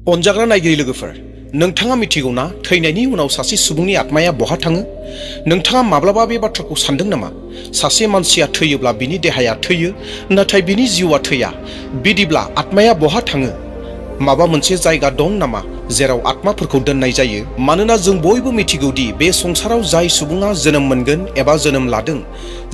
अनजाग्रा नायगिरि लोगोफोर, नोंथाङा मिथिगौना थैनायनि उनाव सासे सुबुंनि आत्माया बहा थाङो? नोंथाङा माब्लाबा बे बाथ्राखौ सानदों नामा? सासे मानसिया थैयोब्ला बिनि देहाया थैयो, नाथाय बिनि जिउआ थैया। बिदिब्ला आत्माया बहा थाङो? माबा मोनसे जायगा दं नामा जेराव आत्माफोरखौ दोननाय जायो? मानोना जों बयबो मिथिगौदि बे संसाराव जाय सुबुङा जोनोम मोनगोन एबा जोनोम लादों,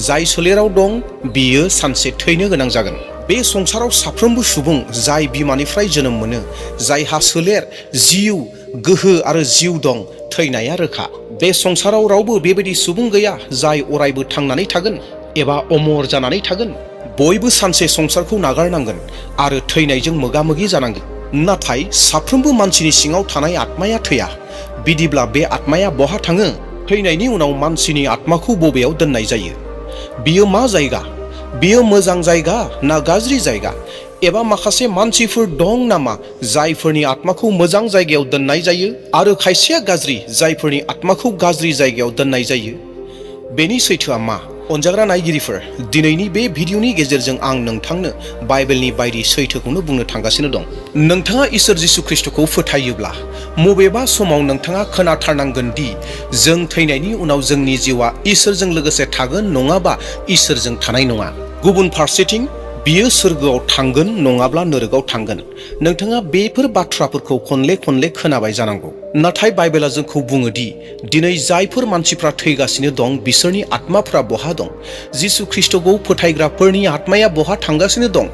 जाय सोलेराव दं, बियो सानसे थैनो गोनां जागोन। बे संसाराव साफ्रोमबो सुबुं जाय बिमानिफ्राय जोनोम मोनो, जायहा सोलेर, जिउ, गोहो आरो जिउ दं, थैनाया रोखा। बे संसाराव रावबो बेबायदि सुबुं गैया जाय अरायबो थांनानै थागोन एबा अमर जानानै थागोन। बयबो सानसे संसारखौ नागारनांगोन आरो थैनायजों मोगा मोगि जानांगोन। नाथाय साफ्रोमबो मानसिनि सिङाव थानाय आत्माया थैया। बिदिब्ला बे आत्माया बहा थाङो? थैनायनि उनाव मानसिनि आत्माखौ बबेयाव दोननाय जायो? बियो मा जायगा? बियो मोजां जायगा ना गाज्रि जायगा? एबा माखासे मानसिफोर दं नामा जायफोरनि आत्माखौ मोजां जायगायाव दोननाय जायो आरो खायसेया गाज्रि जायफोरनि आत्माखौ गाज्रि जायगायाव दोननाय जायो? बेनि सैथोआ मा? अनजाग्रा नायगिरिफोर, दिनैनि बे भिडिअनि गेजेरजों आं नोंथांनो बाइबेलनि बायदि सैथोखौनो बुंनो थांगासिनो दं। नोंथाङा इसोर जिसु ख्रिस्टखौ फोथायोब्ला बबेबा समाव नोंथाङा खोनाथारनांगोन दि जों थैनायनि उनाव जोंनि जिउआ इसोरजों लोगोसे थागोन, नङाबा इसोरजों थानाय नङा। गुबुन फारसेथिं बियो सोरगोआव थांगोन नङाब्ला नोरगआव थांगोन। नोंथाङा बेफोर बाथ्राफोरखौ खनले खनले खोनाबाय जानांगौ। नाथाय बाइबेला जोंखौ बुङो दि दिनै जायफोर मानसिफ्रा थैगासिनो दं, बिसोरनि आत्माफ्रा बहा दं? जिसु ख्रिस्टखौ फोथायग्राफोरनि आत्माया बहा थांगासिनो दं?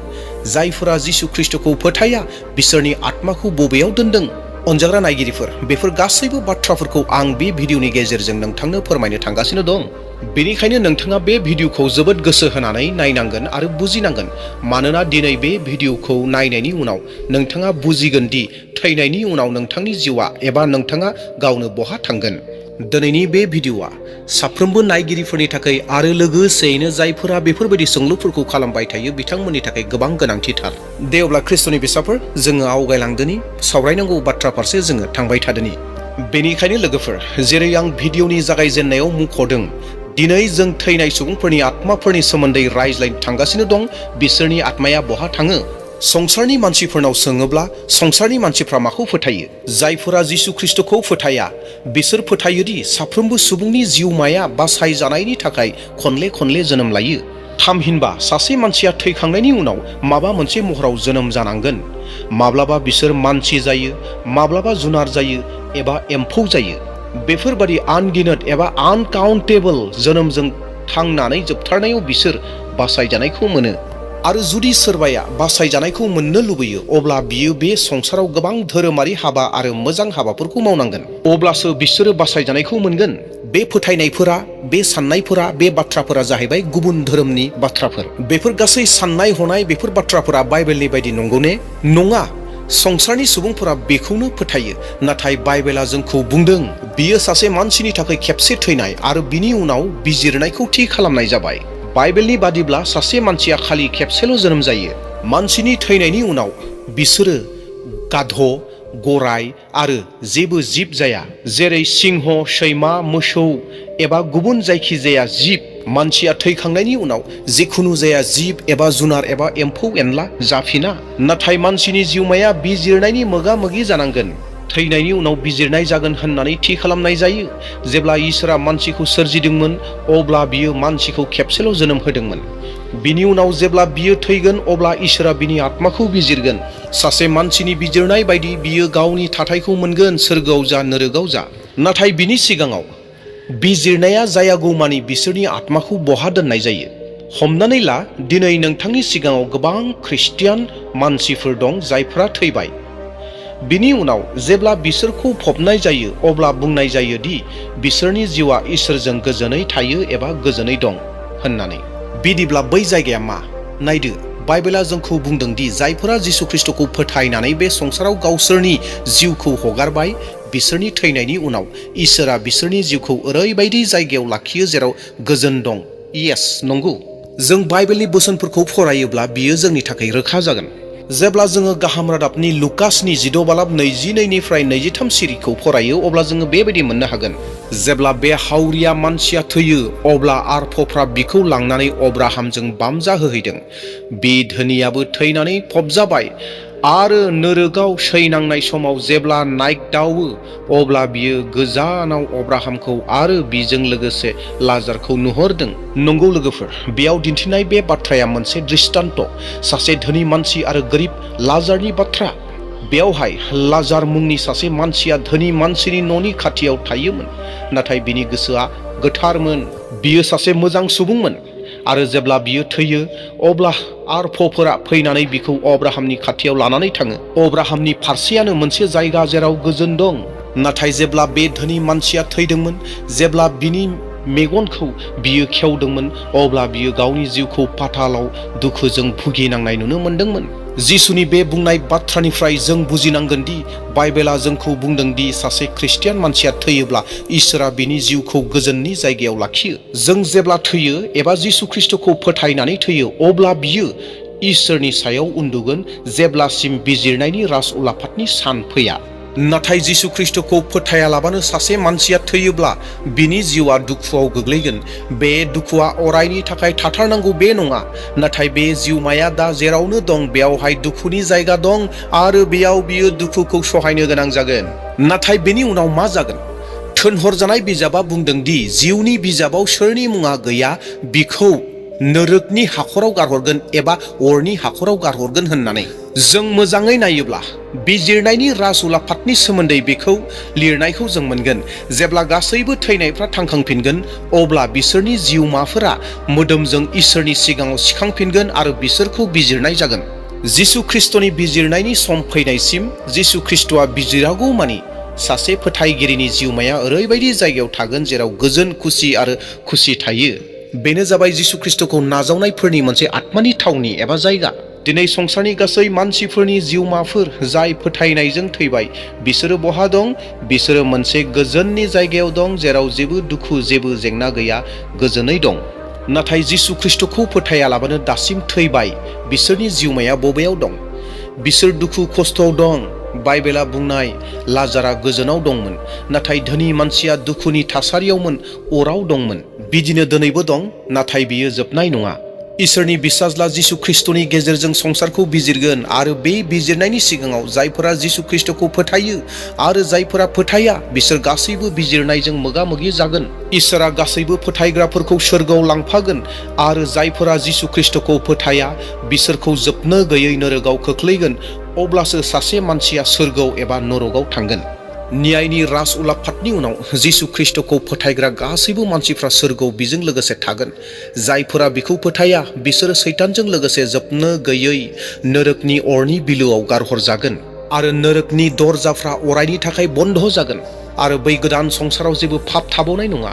जायफोरा जिसु ख्रिस्टखौ फोथाया, बिसोरनि आत्माखौ बबेयाव दोनदों? अनजाग्रा नायगिरिफोर, बेफोर गासैबो बाथ्राफोरखौ आं बे भिडिअनि गेजेरजों नोंथांनो फोरमायनो थांगासिनो दं। बेनिखायनो नोंथाङा बे भिडिअखौ जोबोद गोसो होनानै नायनांगोन आरो बुजिनांगोन। मानोना दिनै बे भिडिअखौ नायनायनि उनाव नोंथाङा बुजिगोन दि थैनायनि उनाव नोंथांनि जिउआ एबा नोंथाङा गावनो बहा थांगोन। दिनैनि बे भिडिअआ साफ्रोमबो नायगिरिफोरनि थाखाय आरो लोगोसेयैनो जायफोरा बेफोरबायदि सोंलुफोरखौ खालामबाय थायो बिथांमोननि थाखाय गोबां गोनांथिथार। दे अब्ला ख्रिस्ट'नि फिसाफोर, जोङो आवगायलांदोनि, सावरायनांगौ बाथ्रा फारसे जोङो थांबाय थादोनि। बेनिखायनो लोगोफोर, जेरै आं भिडिअनि जागायजेननायाव मुंख'दों, दिनै जों थैनाय सुबुंफोरनि आत्माफोरनि सोमोन्दै रायज्लायनो थांगासिनो दं। बिसोरनि आत्माया बहा थाङो? संसारनि मानसिफोरनाव सोङोब्ला संसारनि मानसिफ्रा माखौ फोथायो? जायफोरा जिसु ख्रिस्टखौ फोथाया, बिसोर फोथायोदि साफ्रोमबो सुबुंनि जिउमाया बासायजानायनि थाखाय खनले खनले जोनोम लायो। थामहिनबा सासे मानसिया थैखांनायनि उनाव माबा मोनसे महराव जोनोम जानांगोन। माब्लाबा बिसोर मानसि जायो, माब्लाबा जुनार जायो एबा एम्फौ जायो। बेफोरबादि आनगिनत एबा आनकाउन्टेबल जोनोमजों थांनानै जोबथारनायाव बिसोर बासायजानायखौ मोनो। आरो जुदि सोरबाया बासायजानायखौ मोननो लुबैयो, अब्ला बियो बे संसाराव गोबां धोरोमारि हाबा आरो मोजां हाबाफोरखौ मावनांगोन। अब्लासो बिसोरो बासायजानायखौ मोनगोन। बे फोथायनायफोरा, बे साननायफोरा, बे बाथ्राफोरा जाहैबाय गुबुन धोरोमनि बाथ्राफोर। बेफोर गासै साननाय हनाय, बेफोर बाथ्राफोरा बाइबेलनि बायदि नंगौ ने? नङा। संसारनि सुबुंफोरा बेखौनो फोथायो। नाथाय बाइबेला जोंखौ बुंदों, बियो सासे मानसिनि थाखाय खेबसे थैनाय आरो बिनि उनाव बिजिरनायखौ थि खालामनाय जाबाय। बाइबेलनि बादिब्ला सासे मानसिया खालि खेबसेल' जोनोम जायो। मानसिनि थैनायनि उनाव बिसोरो गाध', गराय आरो जेबो जिब जाया, जेरै सिंह, सैमा, मोसौ एबा गुबुन जायखिजाया जिब। मानसिया थैखांनायनि उनाव जिखुनु जाया जिब एबा जुनार एबा एम्फौ एनला जाफिना। नाथाय मानसिनि जिउमाया बिजिरनायनि मोगा मोगि जानांगोन। थैनायनि उनाव बिजिरनाय जागोन होननानै थि खालामनाय जायो। जेब्ला इसोरा मानसिखौ सोरजिदोंमोन, अब्ला बियो मानसिखौ खेबसेल' जोनोम होदोंमोन। बिनि उनाव जेब्ला बियो थैगोन, अब्ला इसोरा बिनि आत्माखौ बिजिरगोन। सासे मानसिनि बिजिरनाय बायदि बियो गावनि थाथायखौ मोनगोन, सोरगोआव जा नोरगआव जा। नाथाय बिनि सिगाङाव बिजिरनाया जायागौमानि बिसोरनि आत्माखौ बहा दोननाय जायो? हमनानै ला, दिनै नोंथांनि सिगाङाव गोबां ख्रिस्टियान मानसिफोर दं जायफ्रा थैबाय। बिनि उनाव जेब्ला बिसोरखौ फबनाय जायो, अब्ला बुंनाय जायो दि बिसोरनि जिउआ इसोरजों गोजोनै थायो एबा गोजोनै दं होननानै। बिदिब्ला बै जायगाया मा? नायदो, बाइबेला जोंखौ बुंदों दि जायफोरा जिसु ख्रिस्टखौ फोथायनानै बे संसाराव गावसोरनि जिउखौ हगारबाय, बिसोरनि थैनायनि उनाव इसोरा बिसोरनि जिउखौ ओरैबायदि जायगायाव लाखियो जेराव गोजोन दं। येस, नंगौ। जों बाइबेलनि बोसोनफोरखौ फरायोब्ला बियो जोंनि थाखाय रोखा जागोन। जेब्ला जोङो गाहाम रादाबनि लुकासनि 16:22-23 सिरिखौ फरायो, अब्ला जोङो बेबायदि मोननो हागोन। जेब्ला बे हावरिया मानसिया थैयो, अब्ला आरफफ्रा बिखौ लांनानै अब्राहामजों बामजा होहैदों। बे धोनियाबो थैनानै फबजाबाय आरो नोरोगाव सैनांनाय समाव जेब्ला नायदावो अब्ला बियो गोजानाव अब्राहामखौ आरो बिजों लोगोसे लाजारखौ नुहरदों। नंगौ लोगोफोर, बेयाव दिन्थिनाय बे बाथ्राया मोनसे दृष्टान्त, सासे धोनि मानसि आरो गोरिब लाजारनि बाथ्रा। बेयावहाय लाजार मुंनि सासे मानसिया धोनि मानसिनि न'नि खाथियाव थायोमोन, नाथाय बिनि गोसोआ गोथारमोन। बियो सासे मोजां सुबुंमोन आरो जेब्ला बियो थैयो अब्ला आरफफोरा फैनानै बिखौ अब्राहामनि खाथियाव लानानै थाङो। अब्राहामनि फारसेयानो मोनसे जायगा जेराव गोजोन दं। नाथाय जेब्ला बे धोनि मानसिया थैदोंमोन, जेब्ला बिनि मेगनखौ बियो खेवदोंमोन, अब्ला बियो गावनि जिउखौ पातालाव दुखुजों भुगिनांनाय नुनो मोनदोंमोन। जिसुनि बे बुंनाय बाथ्रानिफ्राय जों बुजिनांगोन दि बाइबेला जोंखौ बुंदों दि सासे ख्रिस्टियान मानसिया थैयोब्ला इसोरा बिनि जिउखौ गोजोननि जायगायाव लाखियो। जों जेब्ला थैयो एबा जिसु ख्रिस्टखौ फोथायनानै थैयो अब्ला बियो इसोरनि सायाव उन्दुगोन जेब्लासिम बिजिरनायनि राज उलाफादनि सान फैया। नाथाय जिसु ख्रिस्टखौ फोथायालाबानो सासे मानसिया थैयोब्ला बिनि जिउआ दुखुआव गोग्लैगोन। बे दुखुआ अरायनि थाखाय थाथारनांगौ बे नङा, नाथाय बे जिउमाया दा जेरावनो दं बेयावहाय दुखुनि जायगा दं आरो बेयाव बियो दुखुखौ सहायनो गोनां जागोन। नाथाय बेनि उनाव मा जागोन? थोनहरजानाय बिजाबा बुंदों दि जिउनि बिजाबाव सोरनि मुङा गैया बिखौ नोरोगनि हाखराव गारहरगोन एबा अरनि हाखराव गारहरगोन होननानै। जों मोजाङै नायोब्ला बिजिरनायनि राज उलाफादनि सोमोन्दै बेखौ लिरनायखौ जों मोनगोन। जेब्ला गासैबो थैनायफ्रा थांखांफिनगोन अब्ला बिसोरनि जिउमाफोरा मोदोमजों इसोरनि सिगाङाव सिखांफिनगोन आरो बिसोरखौ बिजिरनाय जागोन। जिसु ख्रिस्टनि बिजिरनायनि सम फैनायसिम जिसु ख्रिस्टआ बिजिरागौमानि सासे फोथायगिरिनि जिउमाया ओरैबायदि जायगायाव थागोन जेराव गोजोन, खुसि आरो खुसि थायो। बेनो जाबाय जिसु ख्रिस्टखौ नाजावनायफोरनि मोनसे आत्मानि थावनि एबा जायगा। दिनै संसारनि गासै मानसिफोरनि जिउमाफोर जाय फोथायनायजों थैबाय, बिसोरो बहा दं? बिसोरो मोनसे गोजोननि जायगायाव दं जेराव जेबो दुखु, जेबो जेंना गैया, गोजोनै दं। नाथाय जिसु ख्रिस्टखौ फोथायालाबानो दासिम थैबाय, बिसोरनि जिउमाया बबेयाव दं? बिसोर दुखु खस्थआव दं। बाइबेला बुंनाय लाजारा गोजोनाव दंमोन, नाथाय धोनि मानसिया दुखुनि थासारियावमोन, अराव दंमोन। बिदिनो दिनैबो दं, नाथाय बियो जोबनाय नङा। इसोरनि बिसाज्ला जिसु ख्रिस्टनि गेजेरजों संसारखौ बिजिरगोन आरो बे बिजिरनायनि सिगाङाव जायफोरा जिसु ख्रिस्टखौ फोथायो आरो जायफोरा फोथाया बिसोर गासैबो बिजिरनायजों मोगा मोगि जागोन। इसोरा गासैबो फोथायग्राफोरखौ सोरगोआव लांफागोन आरो जायफोरा जिसु ख्रिस्टखौ फोथाया बिसोरखौ जोबनो गैयै नोरोगाव खोख्लैगोन। अब्लासो सासे मानसिया सोरगोआव एबा नरकआव थांगोन। न्यायनि राज उलाफादनि उनाव जिसु ख्रिस्टखौ फोथायग्रा गासैबो मानसिफ्रा सोरगोआव बिजों लोगोसे थागोन। जायफोरा बिखौ फोथाया बिसोरो सैतानजों लोगोसे जोबनो गैयै नोरोकनि अरनि बिलोआव गारहरजागोन आरो नोरोकनि दरजाफ्रा अरायनि थाखाय बन्द जागोन आरो बै गोदान संसाराव जेबो पाप थाबावनाय नङा।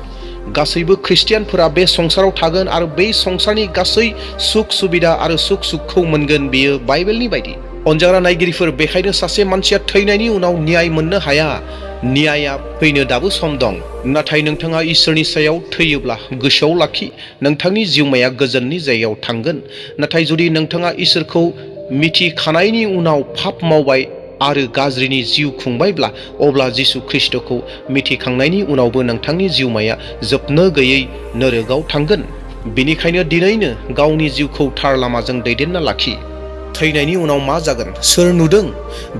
गासैबो ख्रिस्टियानफोरा बे संसाराव थागोन आरो बै संसारनि गासै सुख सुबिदा आरो सुखखौ मोनगोन। बेयो बाइबेलनि बायदि। अनजाग्रा नायगिरिफोर, बेखायनो सासे मानसिया थैनायनि उनाव न्याय मोननो हाया। न्यायआ फैनो दाबो सम दं। नाथाय नोंथाङा इसोरनि सायाव थैयोब्ला गोसोआव लाखि, नोंथांनि जिउमाया गोजोननि जायगायाव थांगोन। नाथाय जुदि नोंथाङा इसोरखौ मिथिखानायनि उनाव पाप मावबाय आरो गाज्रिनि जिउ खुंबायब्ला, अब्ला जिसु ख्रिस्टखौ मिथिखांनायनि उनावबो नोंथांनि जिउमाया जोबनो गैयै नोरोगाव थांगोन। बेनिखायनो दिनैनो गावनि जिउखौ थार लामाजों दैदेनना लाखि। थैनायनि उनाव मा जागोन? सोर नुदों?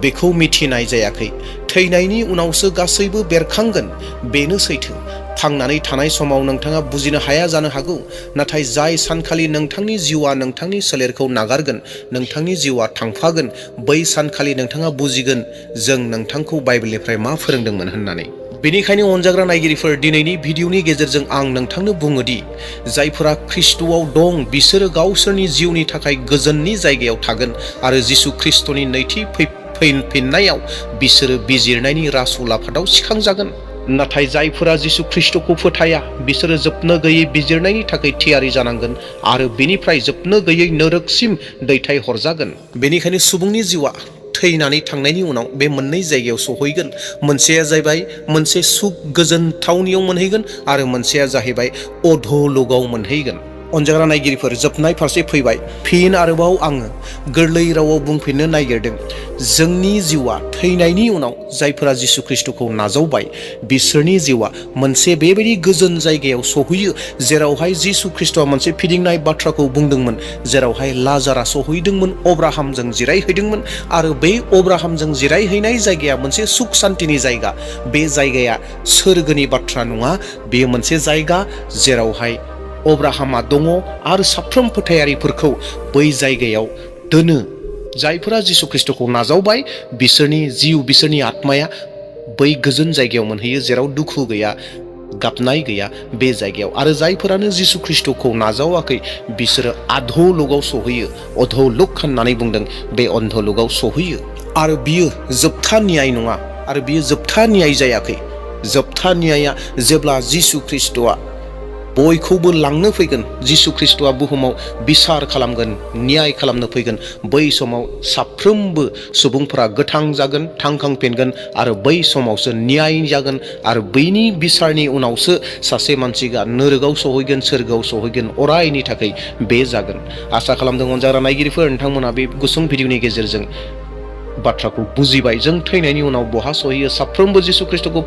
बेखौ मिथिनाय जायाखै। थैनायनि उनावसो गासैबो बेरखांगोन। बेनो सैथो। थांनानै थानाय समाव नोंथाङा बुजिनो हाया जानो हागौ, नाथाय जाय सानखालि नोंथांनि जिउआ नोंथांनि सोलेरखौ नागारगोन, नोंथांनि जिउआ थांफागोन, बै सानखालि नोंथाङा बुजिगोन जों नोंथांखौ बाइबेलनिफ्राय मा फोरोंदोंमोन होननानै। बेनिखायनो अनजाग्रा नायगिरिफोर, दिनैनि भिडिअनि गेजेरजों आं नोंथांनो बुङोदि जायफोरा ख्रिस्ट'आव दं बिसोरो गावसोरनि जिउनि थाखाय गोजोननि जायगायाव थागोन आरो जिसु ख्रिस्ट'नि नैथि फैफिननायाव बिसोरो बिजिरनायनि राज उलाफादाव सिखांजागोन। नाथाय जायफोरा जिसु ख्रिस्ट'खौ फोथाया बिसोरो जोबनो गैयै बिजिरनायनि थाखाय थियारि जानांगोन आरो बेनिफ्राय जोबनो गैयै नोरोकसिम दैथायहरजागोन। बेनिखायनो सुबुंनि जिउआ थैनानै थांनायनि उनाव बे मोननै जायगायाव सहैगोन। मोनसेया जाहैबाय मोनसे सुख गोजोन थावनियाव मोनहैगोन आरो मोनसेया जाहैबाय अधोलोकआव मोनहैगोन। अनजाग्रा नायगिरिफोर, जोबनाय फारसे फैबाय। फिन आरोबाव आङो गोरलै रावाव बुंफिननो नागिरदों, जोंनि जिउआ थैनायनि उनाव जायफोरा जिसु ख्रिस्ट'खौ नाजावबाय बिसोरनि जिउआ मोनसे बेबायदि गोजोन जायगायाव सहैयो जेरावहाय जिसु ख्रिस्ट'आ मोनसे फिदिंनाय बाथ्राखौ बुंदोंमोन, जेरावहाय लाजारा सहैदोंमोन, अब्राहामजों जिरायहैदोंमन आरो बे अब्राहामजों जिरायहैनाय जायगाया मोनसे सुख सान्तिनि जायगा। बे जायगाया सोरगोनि बाथ्रा नङा, बेयो मोनसे जायगा जेरावहाय अब्राहामा दङ आरो साफ्रोम फोथायारिफोरखौ बै जायगायाव दोनो। जायफोरा जिसु ख्रिस्ट'खौ नाजावबाय बिसोरनि जिउ, बिसोरनि आत्माया बै गोजोन जायगायाव मोनहैयो जेराव दुखु गैया, गाबनाय गैया बे जायगायाव। आरो जायफोरानो जिसु ख्रिस्ट'खौ नाजावाखै बिसोरो अधोलोकआव सहैयो। अधोलोक होननानै बुंदों, बे अधोलोकआव सहैयो। आरो बियो जोबथा न्याय नङा, आरो बियो जोबथा न्याय जायाखै। जोबथा न्यायआ जेब्ला जिसु ख्रिस्ट'आ बयखौबो लांनो फैगोन, जिसु ख्रिस्ट'आ बुहुमाव बिसार खालामगोन, न्याय खालामनो फैगोन, बै समाव साफ्रोमबो सुबुंफोरा गोथां जागोन, थांखांफिनगोन आरो बै समावसो न्याय जागोन। आरो बैनि बिसारनि उनावसो सासे मानसिया नोरगआव सहैगोन, सोरगोआव सहैगोन, अरायनि थाखाय बे जागोन। आसा खालामदों अनजाग्रा नायगिरिफोर, नोंथांमोना बे गुसुं भिडिअनि गेजेरजों बाथ्राखौ बुजिबाय। जों थैनायनि उनाव बहा सहैयो? साफ्रोमबो जिसु ख्रिस्ट'खौ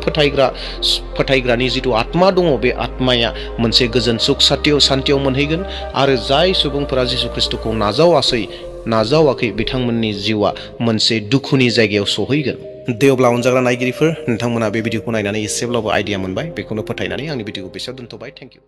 फोथायग्रानि जिथु आत्मा दङ, बे आत्माया मोनसे गोजोन सुख सान्तियाव मोनहैगोन। आरो जाय सुबुंफोरा जिसु ख्रिस्ट'खौ नाजावाखै बिथांमोननि जिउआ मोनसे दुखुनि जायगायाव सहैगोन। दे अब्ला अनजाग्रा नायगिरिफोर, नोंथांमोना बे भिडिअखौ नायनानै एसेब्लाबो आइडिया मोनबाय, बेखौनो फोथायनानै आंनि भिडिअखौ बेसेयाव दोनथ'बाय। Thank you.